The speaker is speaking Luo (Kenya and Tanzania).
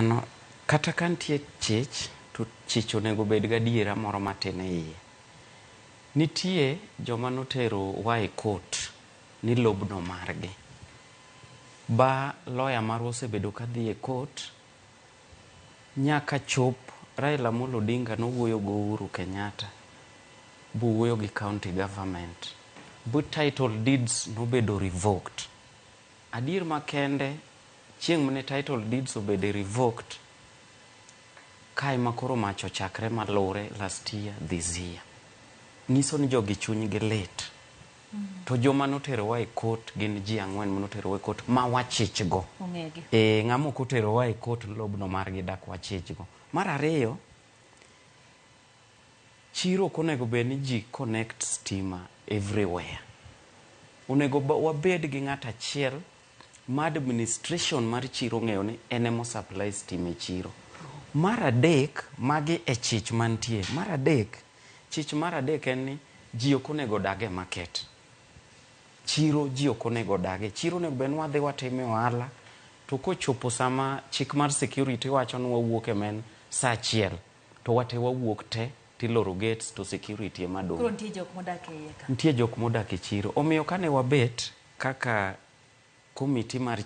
Erokamano. Kata ka nitie chich, to chich onego bed gadiera moro matin e iye. Nitie joma notero wa e court ni lobno margi. Ba lawyer marwa osebedo kadhi e court nyaka chop Raila Amolo Odinga nowuoyo gi Uhuru Kenyatta bowuoyo gi county government bu title deeds nobedo revoked. Adier makende chieng' mane title deeds obede revoked kae ma koro mach ochakre malure last year, this year. Nyiso ni jogi chunygi lit. To joma noterowa e court gin ji ang'wen manoterowa e court ma wachich go. Ong'egi. E, ng'ama ok oterowa e court lobno margi dak wachich go. Mar ariyo, chiro ok onego bed ni ji connect stima everywhere. Onego wabed gi ng'at achiel ma administration mar chiro ong'eyo ni en emo supply stima e chiro. Mar adek, magi e chich mantie. Mar adek, chich mar adek en ni ji ok onego odag e market. Chiro ji ok onego odage. Chiro onego bed ni wadhi watime ohala to kochopo sama chik mar security wacho ni wawuok e men saa achiel to wate wawuok te tiloro gates to security ema dong'. Koro nitie jok modak e iye ka. Nitie jok modak e chiro. Omiyo kane wabet kaka komiti mar